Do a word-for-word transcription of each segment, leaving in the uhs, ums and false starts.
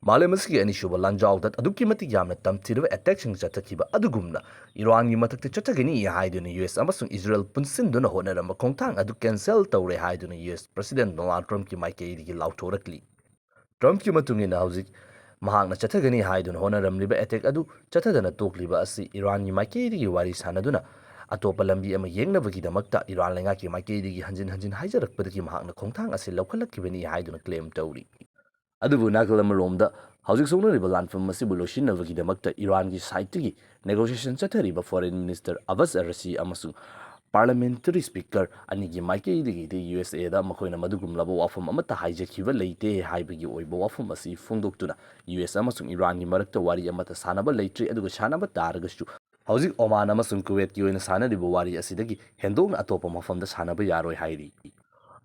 ꯃꯥꯂꯦꯝ ꯑꯁꯤꯒꯤ ꯑꯅꯤꯁꯨꯕ ꯂꯥꯟꯖꯥꯎꯗ ꯑꯗꯨꯛꯀꯤ ꯃꯇꯤꯛ ꯌꯥꯝꯅ ꯇꯝꯊꯤꯔꯕ ꯑꯦꯇꯦꯛꯁꯤꯡ ꯆꯠꯊꯈꯤꯕ ꯑꯗꯨꯒꯨꯝꯅ ꯏꯔꯥꯟꯒꯤ ꯃꯊꯛꯇ ꯆꯠꯊꯒꯅꯤ ꯍꯥꯏꯗꯨꯅ ꯌꯨ ꯑꯦꯁ ꯑꯃꯁꯨꯡ ꯏꯖꯔꯦꯜ ꯄꯨꯟꯁꯤꯟꯗꯨꯅ ꯍꯣꯠꯅꯔꯝꯕ ꯈꯣꯡꯊꯥꯡ ꯑꯗꯨ ꯀꯦꯟꯁꯦꯜ ꯇꯧꯔꯦ ꯍꯥꯏꯗꯨꯅ ꯌꯨ ꯑꯦꯁ ꯄ꯭ꯔꯁꯤꯗꯦꯟ ꯗꯣꯅꯥꯜꯗ ꯇ꯭ꯔꯝꯞꯀꯤ ꯃꯥꯏꯀꯩꯗꯒꯤ ꯂꯥꯎꯊꯣꯔꯛꯂꯤ꯫ ꯇ꯭ꯔꯝꯞꯀꯤ ꯃꯇꯨꯡ ꯏꯟꯅ ꯍꯧꯖꯤꯛ ꯃꯍꯥꯛꯅ ꯆꯠꯊꯒꯅꯤ ꯍꯥꯏꯗꯨꯅ ꯍꯣꯠꯅꯔꯝꯂꯤꯕ ꯑꯦꯇꯦꯛ ꯑꯗꯨ ꯆꯠꯊꯗꯅ ꯇꯣꯛꯂꯤꯕ ꯑꯁꯤ ꯏꯔꯥꯟꯒꯤ ꯃꯥꯏꯀꯩꯗꯒꯤ ꯋꯥꯔꯤ ꯁꯥꯟꯅꯗꯨꯅ ꯑꯇꯣꯞꯄ ꯂꯝꯕꯤ ꯑꯃ ꯌꯦꯡꯅꯕꯒꯤꯗꯃꯛꯇ ꯏꯔꯥꯟ ꯂꯩꯉꯥꯛꯀꯤ ꯃꯥꯏꯀꯩꯗꯒꯤ ꯍꯟꯖꯤꯟ ꯍꯟꯖꯤꯟ ꯍꯥꯏꯖꯔꯛꯄꯗꯒꯤ ꯃꯍꯥꯛꯅ ꯈꯣꯡꯊꯥꯡ ꯑꯁꯤ ꯂꯧꯈꯠꯂꯛꯈꯤꯕꯅꯤ ꯍꯥꯏꯗꯨꯅ ꯀ꯭ꯂꯦꯝ ꯇꯧꯔꯤ꯫ ꯑꯗꯨꯕꯨ ꯅꯥꯀꯜ ꯑꯃꯔꯣꯝꯗ ꯍꯧꯖꯤꯛ ꯁꯣꯛꯅꯔꯤꯕ ꯂꯥꯟꯐꯝ ꯑꯁꯤꯕꯨ ꯂꯣꯏꯁꯤꯟꯅꯕꯒꯤꯗꯃꯛꯇ ꯏꯔꯥꯟꯒꯤ ꯁꯥꯏꯠꯇꯒꯤ ꯅꯦꯒꯣꯁꯤꯌꯦꯁꯟ ꯆꯠꯊꯔꯤꯕ ꯐꯣꯔꯦꯟ ꯃꯤꯅꯤꯁꯇꯔ ꯑꯕꯥꯁ ꯑꯔꯁꯤ ꯑꯃꯁꯨꯡ ꯄꯥꯔꯂꯥꯃꯦꯟꯇꯔꯤ ꯁ꯭ꯄꯤꯀꯔ ꯑꯅꯤꯒꯤ ꯃꯥꯏꯀꯩꯗꯒꯤꯗꯤ ꯌꯨ ꯑꯦꯁ ꯑꯦꯗ ꯃꯈꯣꯏꯅ ꯃꯗꯨꯒꯨꯝꯂꯕ ꯋꯥꯐꯝ ꯑꯃꯠꯇ ꯍꯥꯏꯖꯈꯤꯕ ꯂꯩꯇꯦ ꯍꯥꯏꯕꯒꯤ ꯑꯣꯏꯕ ꯋꯥꯐꯝ ꯑꯁꯤ ꯐꯣꯡꯗꯣꯛꯇꯨꯅ ꯌꯨ ꯑꯦꯁ ꯑꯃꯁꯨꯡ ꯏꯔꯥꯟꯒꯤ ꯃꯔꯛꯇ ꯋꯥꯔꯤ ꯑꯃꯠꯇ ꯁꯥꯟꯅꯕ ꯂꯩꯇ꯭ꯔꯤ, ꯑꯗꯨꯒ ꯁꯥꯟꯅꯕ ꯇꯥꯔꯒꯁꯨ ꯍꯧꯖꯤꯛ ꯑꯣꯃꯥꯟ ꯑꯃꯁꯨꯡ ꯀꯨꯋꯦꯠꯀꯤ ꯑꯣꯏꯅ ꯁꯥꯟꯅꯔꯤꯕ ꯋꯥꯔꯤ ꯑꯁꯤꯗꯒꯤ ꯍꯦꯟꯗꯣꯛꯅ ꯑꯇꯣꯞꯄ ꯃꯐꯝꯗ ꯁꯥꯟꯅꯕ ꯌꯥꯔꯣꯏ ꯍꯥꯏꯔꯤ꯫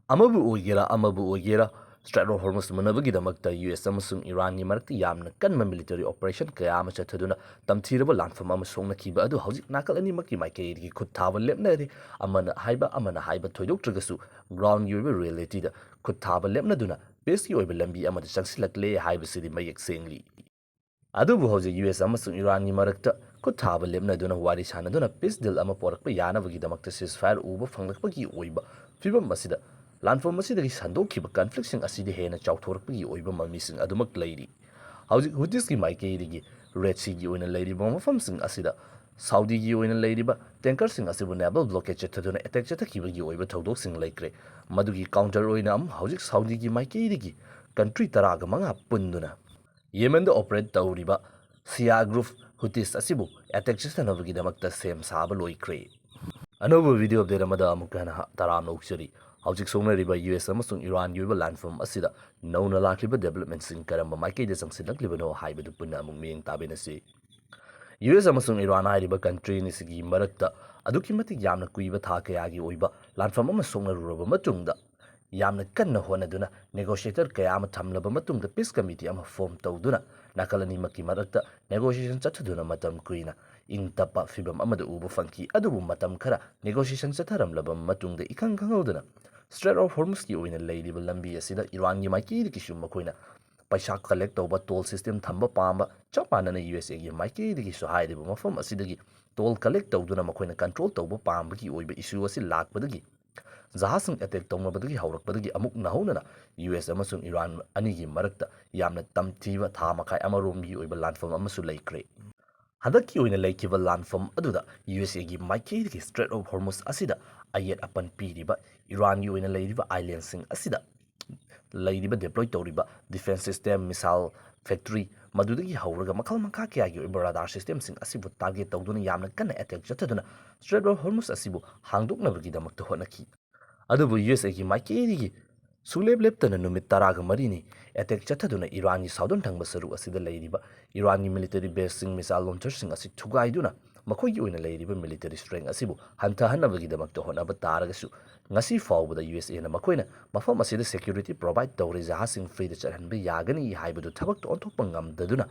ꯑꯃꯕꯨ ꯑꯣꯏꯒꯦꯔꯥ ꯑꯃꯕꯨ ꯑꯣꯏꯒꯦꯔꯥ, ꯁ꯭ꯇ꯭ꯔꯦꯠ ꯑꯣꯐ ꯍꯣꯔꯃꯨꯁ ꯃꯨꯟꯅꯕꯒꯤꯗꯃꯛꯇ ꯌꯨ ꯑꯦꯁ ꯑꯃꯁꯨꯡ ꯏꯔꯥꯟꯒꯤ ꯃꯔꯛꯇ ꯌꯥꯝꯅ ꯀꯟꯕ ꯃꯤꯂꯤꯇꯔꯤ ꯑꯣꯄꯔꯦꯁꯟ ꯀꯌꯥ ꯑꯃ ꯆꯠꯊꯗꯨꯅ ꯇꯝꯊꯤꯔꯕ ꯂꯥꯟꯐꯝ ꯑꯃ ꯁꯣꯛꯅꯈꯤꯕ ꯑꯗꯨ ꯍꯧꯖꯤꯛ ꯅꯥꯀꯜ ꯑꯅꯤꯃꯛꯀꯤ ꯃꯥꯏꯀꯩꯗꯒꯤ ꯈꯨꯠ ꯊꯥꯕ ꯂꯦꯞꯅꯔꯦ꯫ ꯑꯃꯅ ꯍꯥꯏꯕ ꯑꯃꯅ ꯍꯥꯏꯕ ꯊꯣꯏꯗꯣꯛꯇ꯭ꯔꯒꯁꯨ ꯒ꯭ꯔꯥꯎꯟꯒꯤ ꯑꯣꯏꯕ ꯔꯤꯌꯦꯂꯤꯇꯤꯗ ꯈꯨꯠ ꯊꯥꯕ ꯂꯦꯞꯅꯗꯨꯅ ꯄꯤꯁꯀꯤ ꯑꯣꯏꯕ ꯂꯝꯕꯤ ꯑꯃꯗ ꯆꯪꯁꯤꯜꯂꯛꯂꯦ ꯍꯥꯏꯕꯁꯤꯗꯤ ꯃꯌꯦꯛ ꯁꯦꯡꯂꯤ꯫ ꯑꯗꯨꯕꯨ ꯍꯧꯖꯤꯛ ꯌꯨ ꯑꯦꯁ ꯑꯃꯁꯨꯡ ꯏꯔꯥꯟꯒꯤ ꯃꯔꯛꯇ ꯈꯨꯠ ꯊꯥꯕ ꯂꯦꯞꯅꯗꯨꯅ ꯋꯥꯔꯤ ꯁꯥꯟꯅꯗꯨꯅ ꯄꯤꯁ ꯗꯤꯜ ꯑꯃ ꯄꯣꯔꯛꯄ ꯌꯥꯅꯕꯒꯤꯗꯃꯛꯇ ꯁꯤꯖꯐꯥꯌꯔ ꯎꯕ ꯐꯪꯂꯛꯄꯒꯤ ꯑꯣꯏꯕ ꯐꯤꯚꯝ ꯑꯁꯤꯗ ꯂꯥꯟꯐꯝ ꯑꯁꯤꯗꯒꯤ ꯁꯟꯗꯣꯛꯈꯤꯕ ꯀꯟꯐ꯭ꯂꯤꯛꯁꯤꯡ ꯑꯁꯤꯗꯤ ꯍꯦꯟꯅ ꯆꯥꯎꯊꯣꯔꯛꯄꯒꯤ ꯑꯣꯏꯕ ꯃꯃꯤꯁꯤꯡ ꯑꯗꯨꯃꯛ ꯂꯩꯔꯤ꯫ ꯍꯧꯖꯤꯛ ꯍꯨꯇꯤꯁꯀꯤ ꯃꯥꯏꯀꯩꯗꯒꯤ ꯔꯦꯗ ꯁꯤꯒꯤ ꯑꯣꯏꯅ ꯂꯩꯔꯤꯕ ꯃꯐꯝꯁꯤꯡ ꯑꯁꯤꯗ ꯁꯥꯎꯗꯤꯒꯤ ꯑꯣꯏꯅ ꯂꯩꯔꯤꯕ ꯇꯦꯡꯀꯔꯁꯤꯡ ꯑꯁꯤꯕꯨ ꯅꯦꯚꯜ ꯕ꯭ꯂꯣꯀꯦꯗ ꯆꯠꯊꯗꯨꯅ ꯑꯦꯇꯦꯛ ꯆꯠꯊꯈꯤꯕꯒꯤ ꯑꯣꯏꯕ ꯊꯧꯗꯣꯛꯁꯤꯡ ꯂꯩꯈ꯭ꯔꯦ꯫ ꯃꯗꯨꯒꯤ ꯀꯥꯎꯟꯇꯔ ꯑꯣꯏꯅ ꯑꯃꯨꯛ ꯍꯧꯖꯤꯛ ꯁꯥꯎꯗꯤꯒꯤ ꯃꯥꯏꯀꯩꯗꯒꯤ ꯀꯟꯇ꯭ꯔꯤ ꯇꯔꯥꯒ ꯃꯉꯥ ꯄꯨꯟꯗꯨꯅ ꯌꯦꯃꯦꯟꯗ ꯑꯣꯄꯔꯦꯠ ꯇꯧꯔꯤꯕ ꯁꯤꯌꯥ ꯒ꯭ꯔꯨꯞ ꯍꯨꯇꯤꯁ ꯑꯁꯤꯕꯨ ꯑꯦꯇꯦꯛ ꯆꯠꯊꯅꯕꯒꯤꯗꯃꯛꯇ ꯁꯦꯝ ꯁꯥꯕ ꯂꯣꯏꯈ꯭ꯔꯦ꯫ ꯑꯅꯧꯕ ꯚꯤꯗꯤꯑꯣ ꯑꯞꯗꯦꯠ ꯑꯃꯗ ꯑꯃꯨꯛꯀ ꯍꯟꯅ ꯇꯔꯥꯝꯅ ꯑꯣꯛꯆꯔꯤ꯫ ꯍꯧꯖꯤꯛ ꯁꯣꯛꯅꯔꯤꯕ ꯌꯨ ꯑꯦꯁ ꯑꯃꯁꯨꯡ ꯏꯔꯥꯟꯒꯤ ꯑꯣꯏꯕ ꯂꯥꯟꯐꯝ ꯑꯁꯤꯗ ꯅꯧꯅ ꯂꯥꯛꯂꯤꯕ ꯗꯦꯕꯂꯞꯃꯦꯟꯠꯁꯤꯡ ꯀꯔꯝꯕ ꯃꯥꯏꯀꯩꯗ ꯆꯪꯁꯤꯜꯂꯛꯂꯤꯕꯅꯣ ꯍꯥꯏꯕꯗꯨ ꯄꯨꯟꯅ ꯑꯃꯨꯛ ꯃꯤꯠꯌꯦꯡ ꯇꯥꯃꯤꯟꯅꯁꯤ꯫ ꯌꯨ ꯑꯦꯁ ꯑꯃꯁꯨꯡ ꯏꯔꯥꯟ ꯍꯥꯏꯔꯤꯕ ꯀꯟꯇ꯭ꯔꯤ ꯑꯅꯤꯁꯤꯒꯤ ꯃꯔꯛꯇ ꯑꯗꯨꯛꯀꯤ ꯃꯇꯤꯛ ꯌꯥꯝꯅ ꯀꯨꯏꯕ ꯊꯥ ꯀꯌꯥꯒꯤ ꯑꯣꯏꯕ ꯂꯥꯟꯐꯝ ꯑꯃ ꯁꯣꯛꯅꯔꯨꯔꯕ ꯃꯇꯨꯡꯗ, ꯌꯥꯝꯅ ꯀꯟꯅ ꯍꯣꯠꯅꯗꯨꯅ ꯅꯦꯒꯣꯁꯤꯌꯦꯇꯔ ꯀꯌꯥ ꯑꯃ ꯊꯝꯂꯕ ꯃꯇꯨꯡꯗ ꯄꯤꯁ ꯀꯃꯤꯇꯤ ꯑꯃ ꯐꯣꯔꯝ ꯇꯧꯗꯨꯅ ꯅꯥꯀꯜ ꯑꯅꯤꯃꯛꯀꯤ ꯃꯔꯛꯇ ꯅꯦꯒꯣꯁꯤꯌꯦꯁꯟ ꯆꯠꯊꯗꯨꯅ ꯃꯇꯝ ꯀꯨꯏꯅ ꯏꯪ ꯇꯞꯄ ꯐꯤꯚꯝ ꯑꯃꯗ ꯎꯕ ꯐꯪꯈꯤ꯫ ꯑꯗꯨꯕꯨ ꯃꯇꯝ ꯈꯔ ꯅꯦꯒꯣꯁꯤꯌꯦꯁꯟ ꯆꯠꯊꯔꯝꯂꯕ ꯃꯇꯨꯡꯗ ꯏꯈꯪ ꯈꯪꯍꯧꯗꯅ ꯁ꯭ꯇ꯭ꯔꯦꯠ ꯑꯣꯐ ꯍꯣꯔꯃꯨꯁꯀꯤ ꯑꯣꯏꯅ ꯂꯩꯔꯤꯕ ꯂꯝꯕꯤ ꯑꯁꯤꯗ ꯏꯔꯥꯟꯒꯤ ꯃꯥꯏꯀꯩꯗꯒꯤꯁꯨ ꯃꯈꯣꯏꯅ ꯄꯩꯁꯥ ꯀꯂꯦꯛ ꯇꯧꯕ, ꯇꯣꯜ ꯁꯤꯁꯇꯦꯝ ꯊꯝꯕ ꯄꯥꯝꯕ, ꯆꯞ ꯃꯥꯟꯅꯅ ꯌꯨ ꯑꯦꯁ ꯑꯦꯒꯤ ꯃꯥꯏꯀꯩꯗꯒꯤꯁꯨ ꯍꯥꯏꯔꯤꯕ ꯃꯐꯝ ꯑꯁꯤꯗꯒꯤ ꯇꯣꯜ ꯀꯂꯦꯛ ꯇꯧꯗꯨꯅ ꯃꯈꯣꯏꯅ ꯀꯟꯇ꯭ꯔꯣꯜ ꯇꯧꯕ ꯄꯥꯝꯕꯒꯤ ꯑꯣꯏꯕ ꯏꯁꯨ ꯑꯁꯤ ꯂꯥꯛꯄꯗꯒꯤ ꯖꯍꯥꯖꯁꯤꯡ ꯑꯦꯇꯦꯛ ꯇꯧꯅꯕꯗꯒꯤ ꯍꯧꯔꯛꯄꯗꯒꯤ ꯑꯃꯨꯛ ꯅꯧꯍꯧꯅꯅ ꯌꯨ ꯑꯦꯁ ꯑꯃꯁꯨꯡ ꯏꯔꯥꯟ ꯑꯅꯤꯒꯤ ꯃꯔꯛꯇ ꯌꯥꯝꯅ ꯇꯝꯊꯤꯕ ꯊꯥ ꯃꯈꯥꯏ ꯑꯃꯔꯣꯝꯒꯤ ꯑꯣꯏꯕ ꯂꯥꯟꯐꯝ ꯑꯃꯁꯨ ꯂꯩꯈ꯭ꯔꯦ꯫ ꯍꯟꯗꯛꯀꯤ ꯑꯣꯏꯅ ꯂꯩꯈꯤꯕ ꯂꯥꯟꯐꯝ ꯑꯗꯨꯗ ꯌꯨ ꯑꯦꯁ ꯑꯦꯒꯤ ꯃꯥꯏꯀꯩꯗꯒꯤ ꯁ꯭ꯇ꯭ꯔꯦꯠ ꯑꯣꯐ ꯍꯣꯔꯃꯨꯁ ꯑꯁꯤꯗ ꯑꯌꯦꯠ ꯑꯄꯟ ꯄꯤꯔꯤꯕ ꯏꯔꯥꯟꯒꯤ ꯑꯣꯏꯅ ꯂꯩꯔꯤꯕ ꯑꯥꯏꯂꯦꯟꯁꯤꯡ ꯑꯁꯤꯗ ꯂꯩꯔꯤꯕ, ꯗꯦꯄ꯭ꯂꯣꯏ ꯇꯧꯔꯤꯕ ꯗꯤꯐꯦꯟꯁ ꯁꯤꯁꯇꯦꯝ, ꯃꯤꯁꯥꯏꯜ ꯐꯦꯛꯇꯔꯤ, ꯃꯗꯨꯗꯒꯤ ꯍꯧꯔꯒ ꯃꯈꯜ ꯃꯈꯥ ꯀꯌꯥꯒꯤ ꯑꯣꯏꯕ ꯔꯥꯗꯥꯔ ꯁꯤꯁꯇꯦꯝꯁꯤꯡ ꯑꯁꯤꯕꯨ ꯇꯥꯔꯒꯦꯠ ꯇꯧꯗꯨꯅ ꯌꯥꯝꯅ ꯀꯟꯅ ꯑꯦꯇꯦꯛ ꯆꯠꯊꯗꯨꯅ ꯁ꯭ꯇ꯭ꯔꯦꯠ ꯑꯣꯐ ꯍꯣꯔꯃꯨꯁ ꯑꯁꯤꯕꯨ ꯍꯥꯡꯗꯣꯛꯅꯕꯒꯤꯗꯃꯛꯇ ꯍꯣꯠꯅꯈꯤ꯫ ꯑꯗꯨꯕꯨ ꯌꯨ ꯑꯦꯁ ꯑꯦꯒꯤ ꯃꯥꯏꯀꯩꯗꯒꯤ ꯁꯨꯡꯂꯦꯞ ꯂꯦꯞꯇꯅ ꯅꯨꯃꯤꯠ ꯇꯔꯥꯒ ꯃꯔꯤꯅꯤ ꯑꯦꯇꯦꯛ ꯆꯠꯊꯗꯨꯅ ꯏꯔꯥꯟꯒꯤ ꯁꯥꯎꯗꯟ ꯊꯪꯕ ꯁꯔꯨꯛ ꯑꯁꯤꯗ ꯂꯩꯔꯤꯕ ꯏꯔꯥꯟꯒꯤ ꯃꯤꯂꯤꯇꯔꯤ ꯕꯦꯁꯁꯤꯡ, ꯃꯤꯁꯥꯏꯜ ꯂꯣꯟꯆꯔꯁꯤꯡ ꯑꯁꯤ ꯊꯨꯒꯥꯏꯗꯨꯅ ꯃꯈꯣꯏꯒꯤ ꯑꯣꯏꯅ ꯂꯩꯔꯤꯕ ꯃꯤꯂꯤꯇꯔꯤ ꯁ꯭ꯇ꯭ꯔꯦꯡ ꯑꯁꯤꯕꯨ ꯍꯟꯊꯍꯟꯅꯕꯒꯤꯗꯃꯛꯇ ꯍꯣꯠꯅꯕ ꯇꯥꯔꯒꯁꯨ, ꯉꯁꯤ ꯐꯥꯎꯕꯗ ꯌꯨ ꯑꯦꯁ ꯑꯦꯅ ꯃꯈꯣꯏꯅ ꯃꯐꯝ ꯑꯁꯤꯗ ꯁꯦꯀ꯭ꯌꯨꯔꯤꯇꯤ ꯄ꯭ꯔꯣꯚꯥꯏꯗ ꯇꯧꯔꯦ, ꯖꯍꯥꯖꯁꯤꯡ ꯐ꯭ꯔꯤꯗ ꯆꯠꯍꯟꯕ ꯌꯥꯒꯅꯤ ꯍꯥꯏꯕꯗꯨ ꯊꯕꯛꯇ ꯑꯣꯟꯊꯣꯛꯄ ꯉꯝꯗꯗꯨꯅ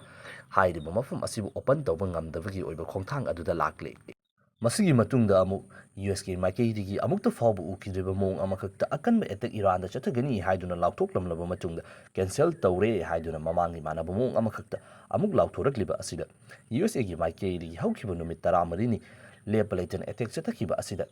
ꯍꯥꯏꯔꯤꯕ ꯃꯐꯝ ꯑꯁꯤꯕꯨ ꯑꯣꯄꯟ ꯇꯧꯕ ꯉꯝꯗꯕꯒꯤ ꯑꯣꯏꯕ ꯈꯣꯡꯊꯥꯡ ꯑꯗꯨꯗ ꯂꯥꯛꯂꯦ꯫ ꯃꯁꯤꯒꯤ ꯃꯇꯨꯡꯗ ꯑꯃꯨꯛ ꯌꯨ ꯑꯦꯁ ꯀꯤ ꯃꯥꯏꯀꯩꯗꯒꯤ ꯑꯃꯨꯛꯇ ꯐꯥꯎꯕ ꯎꯈꯤꯗ꯭ꯔꯤꯕ ꯃꯑꯣꯡ ꯑꯃꯈꯛꯇ ꯑꯀꯟꯕ ꯑꯦꯇꯦꯛ ꯏꯔꯥꯟꯗ ꯆꯠꯊꯒꯅꯤ ꯍꯥꯏꯗꯨꯅ ꯂꯥꯎꯊꯣꯛꯂꯝꯂꯕ ꯃꯇꯨꯡꯗ ꯀꯦꯟꯁꯦꯜ ꯇꯧꯔꯦ ꯍꯥꯏꯗꯨꯅ ꯃꯃꯥꯡꯒꯤ ꯃꯥꯟꯅꯕ ꯃꯑꯣꯡ ꯑꯃꯈꯛꯇ ꯑꯃꯨꯛ ꯂꯥꯎꯊꯣꯔꯛꯂꯤꯕ ꯑꯁꯤꯗ ꯌꯨ ꯑꯦꯁ ꯑꯦꯒꯤ ꯃꯥꯏꯀꯩꯗꯒꯤ ꯍꯧꯈꯤꯕ ꯅꯨꯃꯤꯠ ꯇꯔꯥꯃꯔꯤꯅꯤ ꯂꯦꯞꯄ ꯂꯩꯇꯅ ꯑꯦꯇꯦꯛ ꯆꯠꯊꯈꯤꯕ ꯑꯁꯤꯗ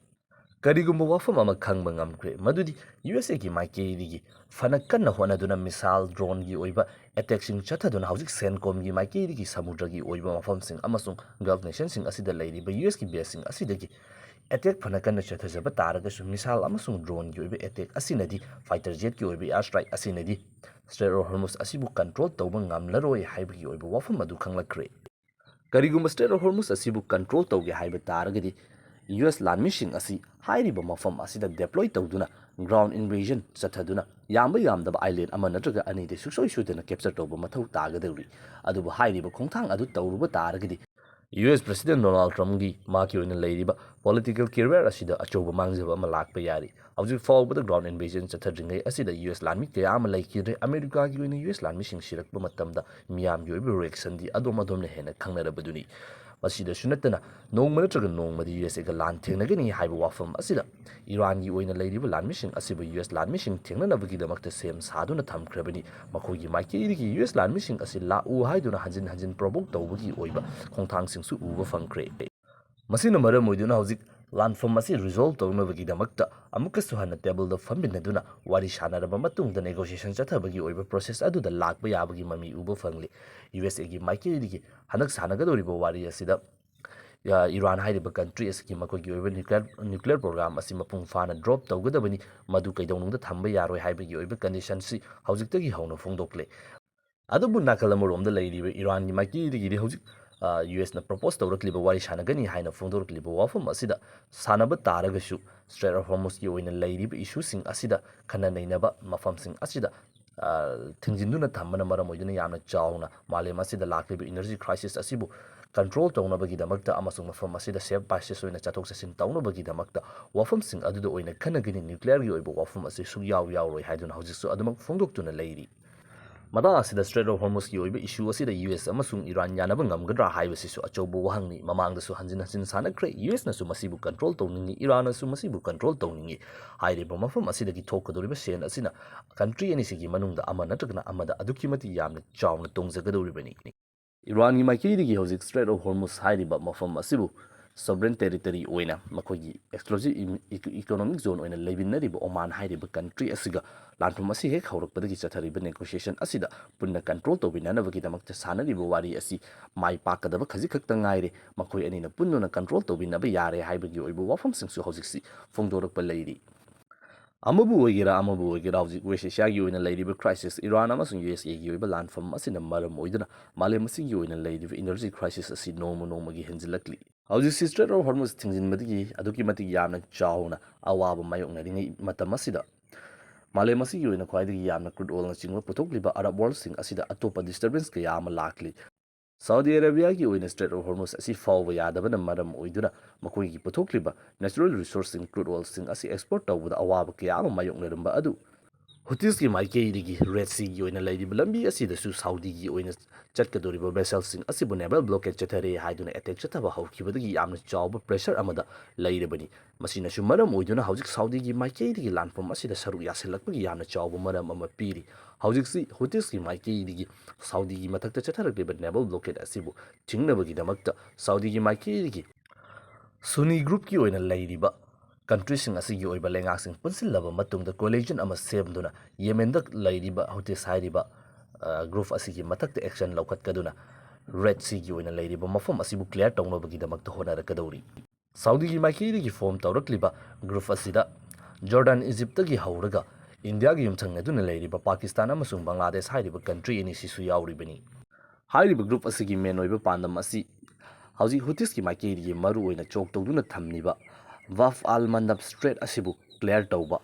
ꯀꯔꯤꯒꯨꯝꯕ ꯋꯥꯐꯝ ꯑꯃ ꯈꯪꯕ ꯉꯝꯈ꯭ꯔꯦ, ꯃꯗꯨꯗꯤ ꯌꯨ ꯑꯦꯁ ꯑꯦꯒꯤ ꯃꯥꯏꯀꯩꯗꯒꯤ ꯐꯅ ꯀꯟꯅ ꯍꯣꯠꯅꯗꯨꯅ ꯃꯤꯁꯥꯏꯜ, ꯗ꯭ꯔꯣꯟꯒꯤ ꯑꯣꯏꯕ ꯑꯦꯇꯦꯛꯁꯤꯡ ꯆꯠꯊꯗꯨꯅ ꯍꯧꯖꯤꯛ ꯁꯦꯟꯀꯣꯝꯒꯤ ꯃꯥꯏꯀꯩꯗꯒꯤ ꯁꯃꯨꯗ꯭ꯔꯒꯤ ꯑꯣꯏꯕ ꯃꯐꯝꯁꯤꯡ ꯑꯃꯁꯨꯡ ꯒꯜꯐ ꯅꯦꯁꯟꯁꯤꯡ ꯑꯁꯤꯗ ꯂꯩꯔꯤꯕ ꯌꯨ ꯑꯦꯁ ꯀꯤ ꯕꯦꯁꯁꯤꯡ ꯑꯁꯤꯗꯒꯤ ꯑꯦꯇꯦꯛ ꯐꯅ ꯀꯟꯅ ꯆꯠꯊꯖꯕ ꯇꯥꯔꯒꯁꯨ ꯃꯤꯁꯥꯏꯜ ꯑꯃꯁꯨꯡ ꯗ꯭ꯔꯣꯟꯒꯤ ꯑꯣꯏꯕ ꯑꯦꯇꯦꯛ ꯑꯁꯤꯅꯗꯤ, ꯐꯥꯏꯇꯔ ꯖꯦꯠꯀꯤ ꯑꯣꯏꯕ ꯑꯦꯌꯥꯔ ꯁ꯭ꯇ꯭ꯔꯥꯏꯛ ꯑꯁꯤꯅꯗꯤ ꯁ꯭ꯇ꯭ꯔꯦꯠ ꯑꯣꯐ ꯍꯣꯔꯃꯨꯁ ꯑꯁꯤꯕꯨ ꯀꯟꯇ꯭ꯔꯣꯜ ꯇꯧꯕ ꯉꯝꯂꯔꯣꯏ ꯍꯥꯏꯕꯒꯤ ꯑꯣꯏꯕ ꯋꯥꯐꯝ ꯑꯗꯨ ꯈꯪꯂꯛꯈ꯭ꯔꯦ꯫ ꯀꯔꯤꯒꯨꯝꯕ ꯁ꯭ꯇ꯭ꯔꯦꯠ ꯑꯣꯐ ꯍꯣꯔꯃꯨꯁ ꯑꯁꯤꯕꯨ ꯀꯟꯇ꯭ꯔꯣꯜ ꯇꯧꯒꯦ ꯍꯥꯏꯕ ꯇꯥꯔꯒꯗꯤ ꯌꯨ ꯑꯦꯁ ꯂꯥꯟꯃꯤꯁꯤꯡ ꯑꯁꯤ ꯍꯥꯏꯔꯤꯕ ꯃꯐꯝ ꯑꯁꯤꯗ ꯗꯦꯄ꯭ꯂꯣꯏ ꯇꯧꯗꯨꯅ ꯒ꯭ꯔꯥꯎꯟ ꯏꯟꯚꯦꯖꯟ ꯆꯠꯊꯗꯨꯅ ꯌꯥꯝꯕ ꯌꯥꯝꯗꯕ ꯑꯥꯏꯂꯦꯟ ꯑꯃ ꯅꯠꯇ꯭ꯔꯒ ꯑꯅꯤꯗꯤ ꯁꯨꯡꯁꯣꯏ ꯁꯣꯏꯗꯅ ꯀꯦꯞꯆꯔ ꯇꯧꯕ ꯃꯊꯧ ꯇꯥꯒꯗꯧꯔꯤ꯫ ꯑꯗꯨꯕꯨ ꯍꯥꯏꯔꯤꯕ ꯈꯣꯡꯊꯥꯡ ꯑꯗꯨ ꯇꯧꯔꯨꯕ ꯇꯥꯔꯒꯗꯤ ꯌꯨ ꯑꯦꯁ ꯄ꯭ꯔꯦꯁꯤꯗꯦꯟ ꯗꯣꯅꯥꯜꯗ ꯇ꯭ꯔꯝꯞꯀꯤ ꯃꯍꯥꯛꯀꯤ ꯑꯣꯏꯅ ꯂꯩꯔꯤꯕ ꯄꯣꯂꯤꯇꯤꯀꯦꯜ ꯀꯦꯔꯤꯌꯔ ꯑꯁꯤꯗ ꯑꯆꯧꯕ ꯃꯥꯡꯖꯕ ꯑꯃ ꯂꯥꯛꯄ ꯌꯥꯔꯤ꯫ ꯍꯧꯖꯤꯛ ꯐꯥꯎꯕꯗ ꯒ꯭ꯔꯥꯎꯟ ꯏꯟꯚꯦꯖꯟ ꯆꯠꯊꯗ꯭ꯔꯤꯉꯩ ꯑꯁꯤꯗ ꯌꯨ ꯑꯦꯁ ꯂꯥꯟꯃꯤ ꯀꯌꯥ ꯑꯃ ꯂꯩꯈꯤꯗ꯭ꯔꯦ꯫ ꯑꯃꯦꯔꯤꯀꯥꯒꯤ ꯑꯣꯏꯅ ꯌꯨ ꯑꯦꯁ ꯂꯥꯟꯃꯤꯁꯤꯡ ꯁꯤꯔꯛꯄ ꯃꯇꯝꯗ ꯃꯤꯌꯥꯝꯒꯤ ꯑꯣꯏꯕ ꯔꯤꯌꯦꯛꯁꯟꯗꯤ ꯑꯗꯣꯝ ꯑꯗꯣꯝꯅ ꯍꯦꯟꯅ ꯈꯪꯅꯔꯕꯗꯨꯅꯤ꯫ ꯃꯁꯤꯗꯁꯨ ꯅꯠꯇꯅ, ꯅꯣꯡꯃ ꯅꯠꯇ꯭ꯔꯒ ꯅꯣꯡꯃꯗꯤ ꯌꯨ ꯑꯦꯁ ꯑꯦꯒ ꯂꯥꯟ ꯊꯦꯡꯅꯒꯅꯤ ꯍꯥꯏꯕ ꯋꯥꯐꯝ ꯑꯁꯤꯗ ꯏꯔꯥꯟꯒꯤ ꯑꯣꯏꯅ ꯂꯩꯔꯤꯕ ꯂꯥꯟꯃꯤꯁꯤꯡ ꯑꯁꯤꯕꯨ ꯌꯨ ꯑꯦꯁ ꯂꯥꯟꯃꯤꯁꯤꯡ ꯊꯦꯡꯅꯅꯕꯒꯤꯗꯃꯛꯇ ꯁꯦꯝ ꯁꯥꯗꯨꯅ ꯊꯝꯈ꯭ꯔꯕꯅꯤ꯫ ꯃꯈꯣꯏꯒꯤ ꯃꯥꯏꯀꯩꯗꯒꯤ ꯌꯨ ꯑꯦꯁ ꯂꯥꯟꯃꯤꯁꯤꯡ ꯑꯁꯤ ꯂꯥꯛꯎ ꯍꯥꯏꯗꯨꯅ ꯍꯟꯖꯤꯟ ꯍꯟꯖꯤꯟ ꯄ꯭ꯔꯣꯚꯣꯛ ꯇꯧꯕꯒꯤ ꯑꯣꯏꯕ ꯈꯣꯡꯊꯥꯡꯁꯤꯡꯁꯨ ꯎꯕ ꯐꯪꯈ꯭ꯔꯦ꯫ ꯃꯁꯤꯅ ꯃꯔꯝ ꯑꯣꯏꯗꯨꯅ ꯍꯧꯖꯤꯛ ꯂꯥꯟꯐꯝ ꯑꯁꯤ ꯔꯤꯖꯣꯜꯕ ꯇꯧꯅꯕꯒꯤꯗꯃꯛꯇ ꯑꯃꯨꯛꯀꯁꯨ ꯍꯟꯅ ꯇꯦꯕꯜꯗ ꯐꯝꯃꯤꯟꯅꯗꯨꯅ ꯋꯥꯔꯤ ꯁꯥꯟꯅꯔꯕ ꯃꯇꯨꯡꯗ ꯅꯦꯒꯣꯁꯤꯌꯦꯁꯟ ꯆꯠꯊꯕꯒꯤ ꯑꯣꯏꯕ ꯄ꯭ꯔꯣꯁꯦꯁ ꯑꯗꯨꯗ ꯂꯥꯛꯄ ꯌꯥꯕꯒꯤ ꯃꯃꯤ ꯎꯕ ꯐꯪꯂꯤ꯫ ꯌꯨ ꯑꯦꯁ ꯑꯦꯒꯤ ꯃꯥꯏꯀꯩꯗꯒꯤ ꯍꯟꯗꯛ ꯁꯥꯟꯅꯒꯗꯧꯔꯤꯕ ꯋꯥꯔꯤ ꯑꯁꯤꯗ, ꯑ, ꯏꯔꯥꯟ ꯍꯥꯏꯔꯤꯕ ꯀꯟꯇ꯭ꯔꯤ ꯑꯁꯤꯒꯤ ꯃꯈꯣꯏꯒꯤ ꯑꯣꯏꯕ ꯅ꯭ꯌꯨꯀ꯭ꯂꯤꯌꯔ, ꯅ꯭ꯌꯨꯀ꯭ꯂꯤꯌꯔ ꯄ꯭ꯔꯣꯒ꯭ꯔꯥꯝ ꯑꯁꯤ ꯃꯄꯨꯡ ꯐꯥꯅ ꯗ꯭ꯔꯣꯞ ꯇꯧꯒꯗꯕꯅꯤ, ꯃꯗꯨ ꯀꯩꯗꯧꯅꯨꯡꯗ ꯊꯝꯕ ꯌꯥꯔꯣꯏ ꯍꯥꯏꯕꯒꯤ ꯑꯣꯏꯕ ꯀꯟꯗꯤꯁꯟꯁꯤ ꯍꯧꯖꯤꯛꯇꯒꯤ ꯍꯧꯅ ꯐꯣꯡꯗꯣꯛꯂꯦ꯫ ꯑꯗꯨꯕꯨ ꯅꯥꯀꯜ ꯑꯃꯔꯣꯝꯗ ꯂꯩꯔꯤꯕ ꯏꯔꯥꯟꯒꯤ ꯃꯥꯏꯀꯩꯗꯒꯤꯗꯤ ꯍꯧꯖꯤꯛ, ꯑ, ꯌꯨ ꯑꯦꯁꯅ ꯄ꯭ꯔꯣꯄꯣꯁ ꯇꯧꯔꯛꯂꯤꯕ, ꯋꯥꯔꯤ ꯁꯥꯟꯅꯒꯅꯤ ꯍꯥꯏꯅ ꯐꯣꯡꯗꯣꯔꯛꯂꯤꯕ ꯋꯥꯐꯝ ꯑꯁꯤꯗ ꯁꯥꯟꯅꯕ ꯇꯥꯔꯒꯁꯨ ꯁ꯭ꯇ꯭ꯔꯦꯠ ꯑꯣꯐ ꯍꯣꯔꯃꯨꯖꯀꯤ ꯑꯣꯏꯅ ꯂꯩꯔꯤꯕ ꯏꯁꯨꯁꯤꯡ ꯑꯁꯤꯗ, ꯈꯟꯅ ꯅꯩꯅꯕ ꯃꯐꯝꯁꯤꯡ ꯑꯁꯤꯗ, ꯑ, ꯊꯤꯡꯖꯤꯟꯗꯨꯅ ꯊꯝꯕꯅ ꯃꯔꯝ ꯑꯣꯏꯗꯨꯅ ꯌꯥꯝꯅ ꯆꯥꯎꯅ ꯃꯥꯂꯦꯝ ꯑꯁꯤꯗ ꯂꯥꯛꯂꯤꯕ ꯏꯅꯔꯖꯤ ꯀ꯭ꯔꯥꯏꯁꯤꯁ ꯑꯁꯤꯕꯨ ꯀꯟꯇ꯭ꯔꯣꯜ ꯇꯧꯅꯕꯒꯤꯗꯃꯛꯇ ꯑꯃꯁꯨꯡ ꯃꯐꯝ ꯑꯁꯤꯗ ꯁꯦꯐ ꯄꯥꯁꯦꯖ ꯑꯣꯏꯅ ꯆꯠꯊꯣꯛ ꯆꯠꯁꯤꯟ ꯇꯧꯅꯕꯒꯤꯗꯃꯛꯇ ꯋꯥꯐꯝꯁꯤꯡ ꯑꯗꯨꯗ ꯑꯣꯏꯅ ꯈꯟꯅꯒꯅꯤ, ꯅ꯭ꯌꯨꯀ꯭ꯂꯤꯌꯔꯒꯤ ꯑꯣꯏꯕ ꯋꯥꯐꯝ ꯑꯁꯤ ꯁꯨꯛꯌꯥꯎ ꯌꯥꯎꯔꯣꯏ ꯍꯥꯏꯗꯨꯅ ꯍꯧꯖꯤꯛꯁꯨ ꯑꯗꯨꯃꯛ ꯐꯣꯡꯗꯣꯛꯇꯨꯅ ꯂꯩꯔꯤ꯫ ꯃꯇꯥꯡ ꯑꯁꯤꯗ ꯁ꯭ꯇ꯭ꯔꯦꯠ ꯑꯣꯐ ꯍꯣꯔꯃꯨꯖꯀꯤ ꯑꯣꯏꯕ ꯏꯁꯨ ꯑꯁꯤꯗ ꯌꯨ ꯑꯦꯁ ꯑꯃꯁꯨꯡ ꯏꯔꯥꯟ ꯌꯥꯅꯕ ꯉꯝꯒꯗ꯭ꯔꯥ ꯍꯥꯏꯕꯁꯤꯁꯨ ꯑꯆꯧꯕ ꯋꯥꯍꯪꯅꯤ꯫ ꯃꯃꯥꯡꯗꯁꯨ ꯍꯟꯖꯤꯟ ꯍꯟꯖꯤꯟ ꯁꯥꯟꯅꯈ꯭ꯔꯦ꯫ ꯌꯨ ꯑꯦꯁꯅꯁꯨ ꯃꯁꯤꯕꯨ ꯀꯟꯇ꯭ꯔꯣꯜ ꯇꯧꯅꯤꯡꯏ, ꯏꯔꯥꯟꯅꯁꯨ ꯃꯁꯤꯕꯨ ꯀꯟꯇ꯭ꯔꯣꯜ ꯇꯧꯅꯤꯡꯏ꯫ ꯍꯥꯏꯔꯤꯕ ꯃꯐꯝ ꯑꯁꯤꯗꯒꯤ ꯊꯣꯛꯀꯗꯧꯔꯤꯕ ꯁꯦꯟ ꯑꯁꯤꯅ ꯀꯟꯇ꯭ꯔꯤ ꯑꯅꯤꯁꯤꯒꯤ ꯃꯅꯨꯡꯗ ꯑꯃ ꯅꯠꯇ꯭ꯔꯒꯅ ꯑꯃꯗ ꯑꯗꯨꯛꯀꯤ ꯃꯇꯤꯛ ꯌꯥꯝꯅ ꯆꯥꯎꯅ ꯇꯣꯡꯖꯒꯗꯧꯔꯤꯕꯅꯤ꯫ ꯏꯔꯥꯟꯒꯤ ꯃꯥꯏꯀꯩꯗꯒꯤ ꯍꯧꯖꯤꯛ ꯁ꯭ꯇ꯭ꯔꯦꯠ ꯑꯣꯐ ꯍꯣꯔꯃꯨꯖ ꯍꯥꯏꯔꯤꯕ ꯃꯐꯝ ꯑꯁꯤꯕꯨ ꯁꯣꯚꯔꯦꯟ ꯇꯦꯔꯤꯇꯣꯔꯤ ꯑꯣꯏꯅ ꯃꯈꯣꯏꯒꯤ ꯑꯦꯛꯁꯀ꯭ꯂꯨꯁꯤꯚ ꯏꯀꯣꯅꯣꯃꯤꯛ ꯖꯣꯟ ꯑꯣꯏꯅ ꯂꯩꯃꯤꯟꯅꯔꯤꯕ ꯑꯣꯃꯥꯟ ꯍꯥꯏꯔꯤꯕ ꯀꯟꯇ꯭ꯔꯤ ꯑꯁꯤꯒ ꯂꯥꯟꯐꯝ ꯑꯁꯤ ꯍꯦꯛ ꯍꯧꯔꯛꯄꯗꯒꯤ ꯆꯠꯊꯔꯤꯕ ꯅꯦꯒꯣꯁꯤꯌꯦꯁꯟ ꯑꯁꯤꯗ ꯄꯨꯟꯅ ꯀꯟꯇ꯭ꯔꯣꯜ ꯇꯧꯕꯤꯅꯅꯕꯒꯤꯗꯃꯛꯇ ꯁꯥꯟꯅꯔꯤꯕ ꯋꯥꯔꯤ ꯑꯁꯤ ꯃꯥꯏ ꯄꯥꯛꯀꯗꯕ ꯈꯖꯤꯛ ꯈꯛꯇ ꯉꯥꯏꯔꯦ꯫ ꯃꯈꯣꯏ ꯑꯅꯤꯅ ꯄꯨꯟꯗꯨꯅ ꯀꯟꯇ꯭ꯔꯣꯜ ꯇꯧꯕꯤꯅꯕ ꯌꯥꯔꯦ ꯍꯥꯏꯕꯒꯤ ꯑꯣꯏꯕ ꯋꯥꯐꯝꯁꯤꯡꯁꯨ ꯍꯧꯖꯤꯛꯁꯤ ꯐꯣꯡꯗꯣꯔꯛꯄ ꯂꯩꯔꯤ꯫ ꯑꯃꯕꯨ ꯑꯣꯏꯒꯦꯔꯥ, ꯑꯃꯕꯨ ꯑꯣꯏꯒꯦꯔꯥ, ꯍꯧꯖꯤꯛ ꯋꯦꯁ ꯑꯦꯁꯤꯌꯥꯒꯤ ꯑꯣꯏꯅ ꯂꯩꯔꯤꯕ ꯀ꯭ꯔꯥꯏꯁꯤꯁ, ꯏꯔꯥꯟ ꯑꯃꯁꯨꯡ ꯌꯨ ꯑꯦꯁ ꯑꯦꯒꯤ ꯑꯣꯏꯕ ꯂꯥꯟꯐꯝ ꯑꯁꯤꯅ ꯃꯔꯝ ꯑꯣꯏꯗꯨꯅ ꯃꯥꯂꯦꯝ ꯑꯁꯤꯒꯤ ꯑꯣꯏꯅ ꯂꯩꯔꯤꯕ ꯏꯅꯔꯖꯤ ꯀ꯭ꯔꯥꯏꯁꯤꯁ ꯑꯁꯤ ꯅꯣꯡꯃ ꯅꯣꯡꯃꯒꯤ ꯍꯦꯟꯖꯤꯜꯂꯛꯂꯤ꯫ ꯍꯧꯖꯤꯛꯁꯤ ꯁ꯭ꯇ꯭ꯔꯦꯠ ꯑꯣꯐ ꯍꯣꯔꯃꯨꯖ ꯊꯤꯡꯖꯤꯟꯕꯗꯒꯤ ꯑꯗꯨꯛꯀꯤ ꯃꯇꯤꯛ ꯌꯥꯝꯅ ꯆꯥꯎꯅ ꯑꯋꯥꯕ ꯃꯥꯌꯣꯛꯅꯔꯤꯉꯩ ꯃꯇꯝ ꯑꯁꯤꯗ, ꯃꯥꯂꯦꯝ ꯑꯁꯤꯒꯤ ꯑꯣꯏꯅ ꯈ꯭ꯋꯥꯏꯗꯒꯤ ꯌꯥꯝꯅ ꯀ꯭ꯔꯨꯗ ꯑꯣꯏꯜꯅꯆꯤꯡꯕ ꯄꯨꯊꯣꯛꯂꯤꯕ ꯑꯔꯕ ꯋꯥꯔꯜꯁꯤꯡ ꯑꯁꯤꯗ ꯑꯇꯣꯞꯄ ꯗꯤꯁꯇꯔꯕꯦꯟꯁ ꯀꯌꯥ ꯑꯃ ꯂꯥꯛꯂꯤ꯫ ꯁꯥꯎꯗꯤ ꯑꯔꯥꯕꯤꯌꯥꯒꯤ ꯑꯣꯏꯅ ꯁ꯭ꯇ꯭ꯔꯦꯠ ꯑꯣꯐ ꯍꯣꯔꯃꯨꯖ ꯑꯁꯤ ꯐꯥꯎꯕ ꯌꯥꯗꯕꯅ ꯃꯔꯝ ꯑꯣꯏꯗꯨꯅ ꯃꯈꯣꯏꯒꯤ ꯄꯨꯊꯣꯛꯂꯤꯕ ꯅꯦꯆꯔꯦꯜ ꯔꯤꯁꯣꯔꯁꯁꯤꯡ, ꯀ꯭ꯔꯨꯗ ꯑꯣꯏꯜꯁꯤꯡ ꯑꯁꯤ ꯑꯦꯛꯁꯄꯣꯔꯠ ꯇꯧꯕꯗ ꯑꯋꯥꯕ ꯀꯌꯥ ꯑꯃ ꯃꯥꯌꯣꯛꯅꯔꯝꯕ ꯑꯗꯨ ꯍꯨꯇꯤꯁꯀꯤ ꯃꯥꯏꯀꯩꯗꯒꯤ ꯔꯦꯗ ꯁꯤꯒꯤ ꯑꯣꯏꯅ ꯂꯩꯔꯤꯕ ꯂꯝꯕꯤ ꯑꯁꯤꯗꯁꯨ ꯁꯥꯎꯗꯤꯒꯤ ꯑꯣꯏꯅ ꯆꯠꯀꯗꯧꯔꯤꯕ ꯚꯦꯁꯦꯜꯁꯤꯡ ꯑꯁꯤꯕꯨ ꯅꯦꯚꯦꯜ ꯕ꯭ꯂꯣꯀꯦꯗ ꯆꯠꯊꯔꯦ ꯍꯥꯏꯗꯨꯅ ꯑꯦꯇꯦꯛ ꯆꯠꯊꯕ ꯍꯧꯈꯤꯕꯗꯒꯤ ꯌꯥꯝꯅ ꯆꯥꯎꯕ ꯄ꯭ꯔꯦꯁꯔ ꯑꯃꯗ ꯂꯩꯔꯕꯅꯤ꯫ ꯃꯁꯤꯅꯁꯨ ꯃꯔꯝ ꯑꯣꯏꯗꯨꯅ ꯍꯧꯖꯤꯛ ꯁꯥꯎꯗꯤꯒꯤ ꯃꯥꯏꯀꯩꯗꯒꯤ ꯂꯥꯟꯐꯝ ꯑꯁꯤꯗ ꯁꯔꯨꯛ ꯌꯥꯁꯤꯜꯂꯛꯄꯒꯤ ꯌꯥꯝꯅ ꯆꯥꯎꯕ ꯃꯔꯝ ꯑꯃ ꯄꯤꯔꯤ꯫ ꯍꯧꯖꯤꯛꯁꯤ ꯍꯨꯇꯤꯁꯀꯤ ꯃꯥꯏꯀꯩꯗꯒꯤ ꯁꯥꯎꯗꯤꯒꯤ ꯃꯊꯛꯇ ꯆꯠꯊꯔꯛꯂꯤꯕ ꯅꯦꯚꯦꯜ ꯕ꯭ꯂꯣꯀꯦꯗ ꯑꯁꯤꯕꯨ ꯊꯤꯡꯅꯕꯒꯤꯗꯃꯛꯇ ꯁꯥꯎꯗꯤꯒꯤ ꯃꯥꯏꯀꯩꯗꯒꯤ ꯁꯨꯅꯤ ꯒ꯭ꯔꯨꯞꯀꯤ ꯑꯣꯏꯅ ꯂꯩꯔꯤꯕ ꯀꯟꯇ꯭ꯔꯤꯁꯤꯡ ꯑꯁꯤꯒꯤ ꯑꯣꯏꯕ ꯂꯩꯉꯥꯛꯁꯤꯡ ꯄꯨꯟꯁꯤꯜꯂꯕ ꯃꯇꯨꯡꯗ ꯀꯣꯂꯤꯖꯟ ꯑꯃ ꯁꯦꯝꯗꯨꯅ ꯌꯦꯃꯦꯟꯗ ꯂꯩꯔꯤꯕ ꯍꯨꯇꯤꯁ ꯍꯥꯏꯔꯤꯕ, ꯑ, ꯒ꯭ꯔꯨꯞ ꯑꯁꯤꯒꯤ ꯃꯊꯛꯇ ꯑꯦꯛꯁꯟ ꯂꯧꯈꯠꯀꯗꯨꯅ ꯔꯦꯗ ꯁꯤꯒꯤ ꯑꯣꯏꯅ ꯂꯩꯔꯤꯕ ꯃꯐꯝ ꯑꯁꯤꯕꯨ ꯀ꯭ꯂꯤꯌꯥꯔ ꯇꯧꯅꯕꯒꯤꯗꯃꯛꯇ ꯍꯣꯠꯅꯔꯛꯀꯗꯧꯔꯤ꯫ ꯁꯥꯎꯗꯤꯒꯤ ꯃꯥꯏꯀꯩꯗꯒꯤ ꯐꯣꯔꯝ ꯇꯧꯔꯛꯂꯤꯕ ꯒ꯭ꯔꯨꯞ ꯑꯁꯤꯗ ꯖꯣꯔꯗꯥꯟ, ꯏꯖꯤꯞꯇꯒꯤ ꯍꯧꯔꯒ ꯏꯟꯗꯤꯌꯥꯒ ꯌꯨꯝꯊꯪꯅꯗꯨꯅ ꯂꯩꯔꯤꯕ ꯄꯥꯀꯤꯁꯇꯥꯟ ꯑꯃꯁꯨꯡ ꯕꯪꯒ꯭ꯂꯥꯗꯦꯁ ꯍꯥꯏꯔꯤꯕ ꯀꯟꯇ꯭ꯔꯤ ꯑꯅꯤꯁꯤꯁꯨ ꯌꯥꯎꯔꯤꯕꯅꯤ꯫ ꯍꯥꯏꯔꯤꯕ ꯒ꯭ꯔꯨꯞ ꯑꯁꯤꯒꯤ ꯃꯦꯟ ꯑꯣꯏꯕ ꯄꯥꯟꯗꯝ ꯑꯁꯤ ꯍꯧꯖꯤꯛ ꯍꯨꯇꯤꯁꯀꯤ ꯃꯥꯏꯀꯩꯗꯒꯤ ꯃꯔꯨ ꯑꯣꯏꯅ ꯆꯣꯛ ꯇꯧꯗꯨꯅ ꯊꯝꯂꯤꯕ ꯕꯥꯕ ꯑꯜ ꯃꯟꯗꯕ ꯁ꯭ꯇ꯭ꯔꯦꯠ ꯑꯁꯤꯕꯨ ꯀ꯭ꯂꯤꯌꯥꯔ ꯇꯧꯕ,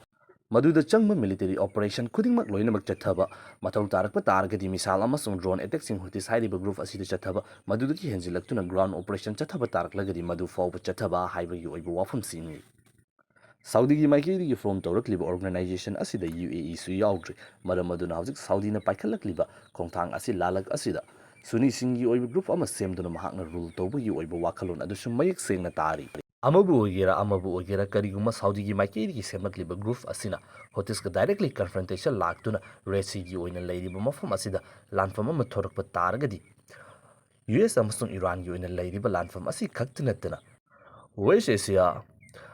ꯃꯗꯨꯗ ꯆꯪꯕ ꯃꯤꯂꯤꯇꯔꯤ ꯑꯣꯄꯔꯦꯁꯟ ꯈꯨꯗꯤꯡꯃꯛ ꯂꯣꯏꯅꯃꯛ ꯆꯠꯊꯕ, ꯃꯊꯧ ꯇꯥꯔꯛꯄ ꯇꯥꯔꯒꯗꯤ ꯃꯤꯁꯥꯏꯜ ꯑꯃꯁꯨꯡ ꯗ꯭ꯔꯣꯟ ꯑꯦꯇꯦꯛꯁꯤꯡ ꯍꯨꯇꯤꯁ ꯍꯥꯏꯔꯤꯕ ꯒ꯭ꯔꯨꯞ ꯑꯁꯤꯗ ꯆꯠꯊꯕ, ꯃꯗꯨꯗꯒꯤ ꯍꯦꯟꯖꯤꯜꯂꯛꯇꯨꯅ ꯒ꯭ꯔꯥꯎꯟ ꯑꯣꯄꯔꯦꯁꯟ ꯆꯠꯊꯕ ꯇꯥꯔꯛꯂꯒꯗꯤ ꯃꯗꯨ ꯐꯥꯎꯕ ꯆꯠꯊꯕ ꯍꯥꯏꯕꯒꯤ ꯑꯣꯏꯕ ꯋꯥꯐꯝꯁꯤꯡꯅꯤ꯫ ꯁꯥꯎꯗꯤꯒꯤ ꯃꯥꯏꯀꯩꯗꯒꯤ ꯐꯣꯔꯝ ꯇꯧꯔꯛꯂꯤꯕ ꯑꯣꯔꯒꯅꯥꯏꯖꯦꯁꯟ ꯑꯁꯤꯗ ꯌꯨ ꯑꯦ ꯏꯁꯨ ꯌꯥꯎꯗ꯭ꯔꯤ꯫ ꯃꯔꯝ ꯑꯗꯨꯅ ꯍꯧꯖꯤꯛ ꯁꯥꯎꯗꯤꯅ ꯄꯥꯏꯈꯠꯂꯛꯂꯤꯕ ꯈꯣꯡꯊꯥꯡ ꯑꯁꯤ ꯂꯥꯜꯂꯛ ꯑꯁꯤꯗ ꯁꯨꯅꯤꯁꯤꯡꯒꯤ ꯑꯣꯏꯕ ꯒ꯭ꯔꯨꯞ ꯑꯃ ꯁꯦꯝꯗꯨꯅ ꯃꯍꯥꯛꯅ ꯔꯨꯜ ꯇꯧꯕꯒꯤ ꯑꯣꯏꯕ ꯋꯥꯈꯜꯂꯣꯟ ꯑꯗꯨꯁꯨ ꯃꯌꯦꯛ ꯁꯦꯡꯅ ꯇꯥꯔꯤ꯫ ꯑꯃꯕꯨ ꯑꯣꯏꯒꯦꯔꯥ ꯑꯃꯕꯨ ꯑꯣꯏꯒꯦꯔꯥ, ꯀꯔꯤꯒꯨꯝꯕ ꯁꯥꯎꯗꯤꯒꯤ ꯃꯥꯏꯀꯩꯗꯒꯤ ꯁꯦꯝꯂꯛꯂꯤꯕ ꯒ꯭ꯔꯨꯞ ꯑꯁꯤꯅ ꯍꯨꯇꯤꯁꯀ ꯗꯥꯏꯔꯦꯛꯂꯤ ꯀꯟꯐ꯭ꯔꯟꯇꯦꯁꯟ ꯂꯥꯛꯇꯨꯅ ꯔꯦꯗ ꯁꯤꯒꯤ ꯑꯣꯏꯅ ꯂꯩꯔꯤꯕ ꯃꯐꯝ ꯑꯁꯤꯗ ꯂꯥꯟꯐꯝ ꯑꯃ ꯊꯣꯔꯛꯄ ꯇꯥꯔꯒꯗꯤ, ꯌꯨ ꯑꯦꯁ ꯑꯃꯁꯨꯡ ꯏꯔꯥꯟꯒꯤ ꯑꯣꯏꯅ ꯂꯩꯔꯤꯕ ꯂꯥꯟꯐꯝ ꯑꯁꯤ ꯈꯛꯇ ꯅꯠꯇꯅ ꯋꯦꯁ ꯑꯦꯁꯤꯌꯥ,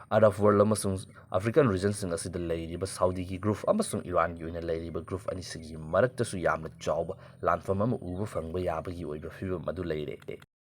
ꯑꯔꯕ ꯋꯥꯔꯜ ꯑꯃꯁꯨꯡ ꯑꯐ꯭ꯔꯤꯀꯥꯟ ꯔꯤꯖꯟꯁꯤꯡ ꯑꯁꯤꯗ ꯂꯩꯔꯤꯕ ꯁꯥꯎꯗꯤꯒꯤ ꯒ꯭ꯔꯨꯞ ꯑꯃꯁꯨꯡ ꯏꯔꯥꯟꯒꯤ ꯑꯣꯏꯅ ꯂꯩꯔꯤꯕ ꯒ꯭ꯔꯨꯞ ꯑꯅꯤꯁꯤꯒꯤ ꯃꯔꯛꯇꯁꯨ ꯌꯥꯝꯅ ꯆꯥꯎꯕ ꯂꯥꯟꯐꯝ ꯑꯃ ꯎꯕ ꯐꯪꯕ ꯌꯥꯕꯒꯤ ꯑꯣꯏꯕ ꯐꯤꯕꯝ ꯑꯗꯨ ꯂꯩꯔꯦ꯫